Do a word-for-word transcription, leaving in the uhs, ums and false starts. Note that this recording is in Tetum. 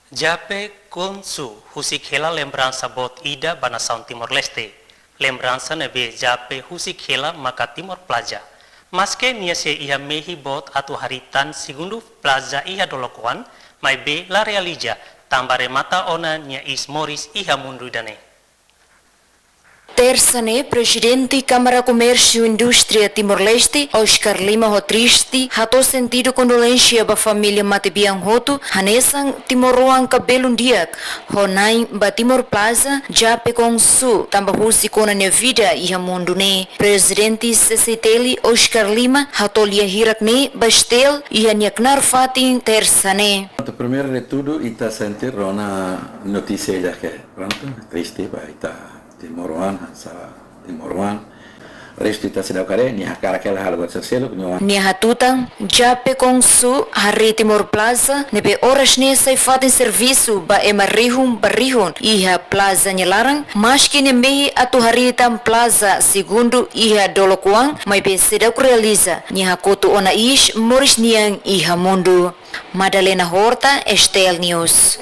Jape Kongsu husik hela lembransa boot ida ba nasaun Timor-Leste. Lembransa ne'ebé Jape husik hela maka Timor Plaza. Maske nia sei iha mehi boot atu harii tan segundu plaza iha dolok oan, maibé la realiza, tanba remata ona nia iis moris iha mundu ida-ne'e. Tersa ne'e, Prezidente Kámara Komérsiu Indústria Timor-Leste, Oscar Lima ho triste, hato'o sentidu kondolénsia ba família matebian hotu, hanesan timoroan ka belun di'ak, ho na'in ba Timor Plaza, Jape Kongsu, tanba husik ona nia vida iha mundu ne'e. Prezidente C C I T L, Oscar Lima, hato'o lia hirak ne'e ba STL iha nia knaar fatin Tersa ne'e. Pronto, primeiru de tudu, ita sente rona notísia ida ke, pronto, triste ba ita timoroan, hanesan timoroan. Restu ita seidauk haree, nia hakarak hela halo buat seluk-seluk, nia oan. Nia hatutan, Jape Kongsu harii Timor Plaza, ne'ebé oras ne'e sai fatin servisu ba ema rihun ba rihun iha plaza nia laran, maski nia mehi atu harii tan plaza segundu iha dolok oan, maibé seidauk realiza, nia hakotu ona iis moris nian iha mundu. Madalena Horta, STL News.